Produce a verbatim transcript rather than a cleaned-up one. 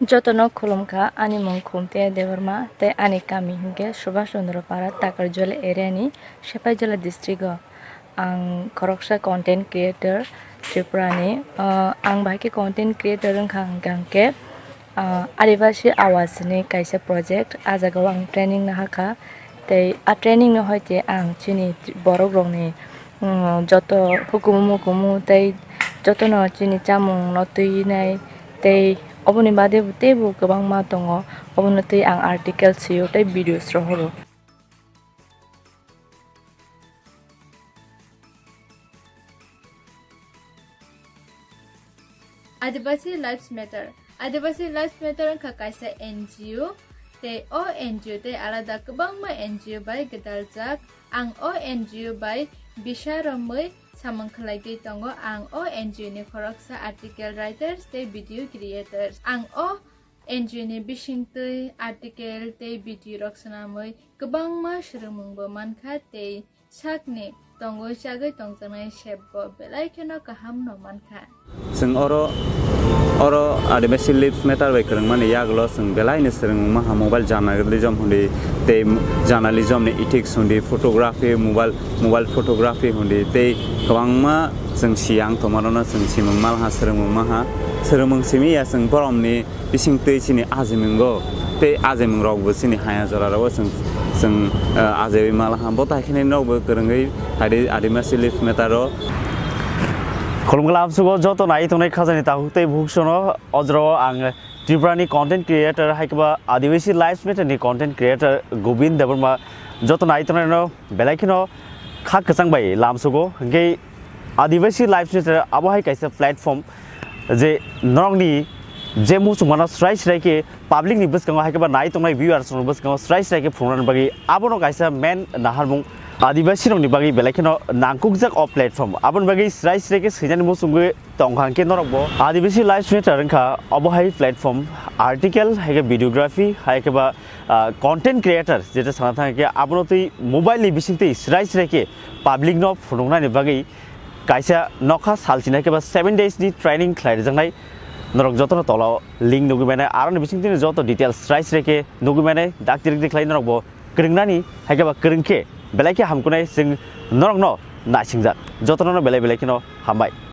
Jotono khulumkha, ani mung Khumte Debbarma tei ani kami hinkhe Subhash Chandra Para, Takarjala area ni Sepahijala district o. Ang khoroksa content creator Tripura ni. Ah, ang bahai khe content creator wngkha hwnkha hwnkhe, ah, Adibasi Awaz ni kaisa project, ah jaga o ang training nahakha. Tei a training no hoite ang chini borok rokni, mm, joto hukumu mukumu tei jotono chini chamung no twinai tei oboni bade bo teibo kwbangma tongo, obono tei ang article sio tei videos rohoro. Adibasi Lives Matter. Adibasi Lives Matter wngkha kaisa N G O, tei o N G O tei alada kwbangma N G O bai gwdaljak. Ang o N G O bai bisa romwi samung khlaigwi tongo. Ang o N G O ni khoroksa article writers tei video creators. Ang o N G O ni bisingtwi article tei video rok swnamwi kwbangma swrwngmungbo mankha tei sakni tongwi chagwi tongjaknai sebbo belai kheno kaham no mankha. Chwng oro, oro Adibasi Lives Matter bai kwrwngmani yagulo chwng belaino swrwngmung maha mobile journalism hwnwi tei journalism ni ethics hwnwi photography, mobile, mobile photography hwnwi tei kwbangma chwng siyang tongmarokno chwng simung malha swrwngmung maha. Swrwngmung simi ya chwng boromni bising twi chini ajimungo tei ajimung rokbo chini haya jora rogo chwng, chwng, ah, ajaiwi malaha. Bo tai kheno nokbo kwrwngwi hai Adibasi Lives Matter o. Khulumkha lamsugo joto nai tongnai khajani takhuk tei bukhuksono ojro ang Tripura ni content creator hai khe ba Adibasi Lives Matter ni content creator Govind Debbarma joto nai tongnai no belai kheno kha kwchang bai lamsugo. Hwnkhe Adibasi Lives Matter abo hai kaisa platform je norokni je muchungmano srai srai khe public ni bwskango hai khe ba nai tongnai viewers rokni bwskango srai srai khe phunuknani bagwi abono kaisa main naharmung Adibasi rokni bagwi belai kheno nangkukjak o platform. Aboni bagwi srai srai khe swinani muchungwi tongkha hwnkhe norokbo Adibasi Lives Matter wngkha obo hai platform article hai khe videography hai khe ba, ah, content creator jeta sana thang khe abono twi mobile ni bising twi srai srai khe public no phunuknani bagwi kaisa nokha salchina khe ba seven days ni training khlai rijaknai. Norok jotono tola o link nugwi mane, aroni bising twi joto details srai srai khe nugwi mane, dak tirik tirik khlai norok bo kwrwngnani hai khe ba kwrwng khe belai khe hamkunai chwng norokno naisingjak. Jotono no belai belai kheno hambai.